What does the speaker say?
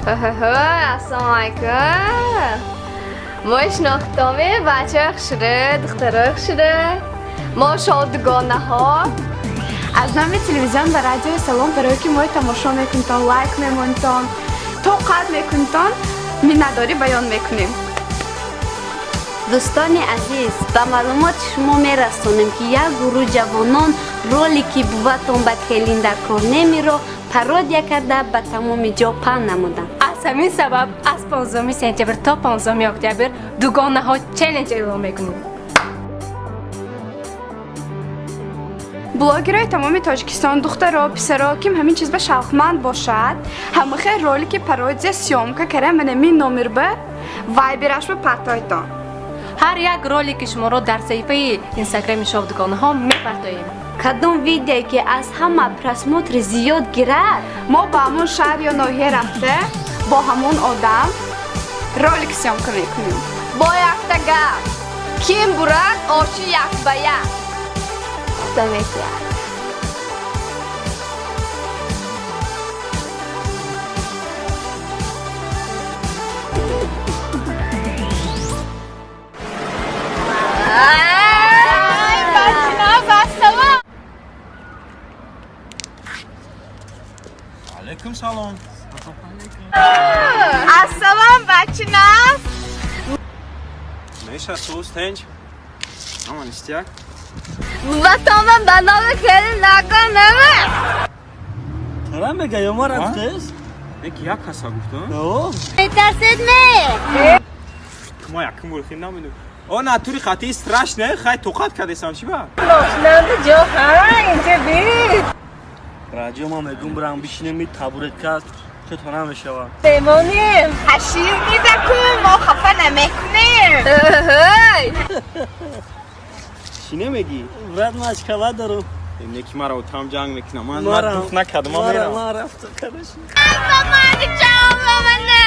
Ассалому алайкум. Мо шинохтоме бачаҳои хушрӯ, духтарои хушрӯ. Мо шодугонаҳо. Аз номи телевизион ва радиои Салом барое ки мои тамошо мекунитон, лайк мемонитон, тоқат мекунитон, миннатдорӣ баён мекунем. Дӯстони азиз, ба маълумоти шумо мерасонем, ки як гурӯҳ ҷавонон ролики «Буватон ба келин дар кор немиро» пародия карда, ба тамоми ҷо паҳн намуданд. Аз ҳамин сабаб аз 15 сентябр то 15 октябр «Дугонаҳо челлендж» эълон мекунем. Блогерои тамоми Тоҷикистон, духтаро, писаро, ким ҳамин чиз ба шавқманд бошад, ҳамахел ролики пародия съёмка кара манами номер ба вайбераш ба партойтон. Ҳар як ролики шуморо дар саҳифаи инстаграми шоу «Дугонаҳо» мепартоем. Кадом видеое ки аз ҳама просмотри зиёд гирад, мо ба ҳамон шаҳр ё ноҳия рафта, бо ҳамон одам ролик съёмка мекунем. Бо якта гап. Ким бурад, оши як ба як пухта метиҳад. Ай, бачиназ, ассалом. Алейкум салом. Ассалом, бачиназ. Меша, сӯз, тенҷ? Аман, истяк. Буватонам ба номи келин накун нама. Тара мега ё ма рафтес? Неки як каса гуфтам. О, метарсед ме? Ма якум бор хин намедум. О, натури хати страшне, хай тоқат кардесам, чӣ ба? Ношнанда ҷо ҳа, инҷа бит. Раҷо, ма мегум, бирам бишинем, ми табуретка чо то намешава. Мемонем. Ҳашир нидаку, мо хафа намекунем. Ҳей! Чӣ намегӣ? Брат, ма ачкава дорум. Неки маро там ҷанг мекунам. Ман дуф накардам, ман мерам. Мара рафта, короче. Ба мани ҷон, ба мана.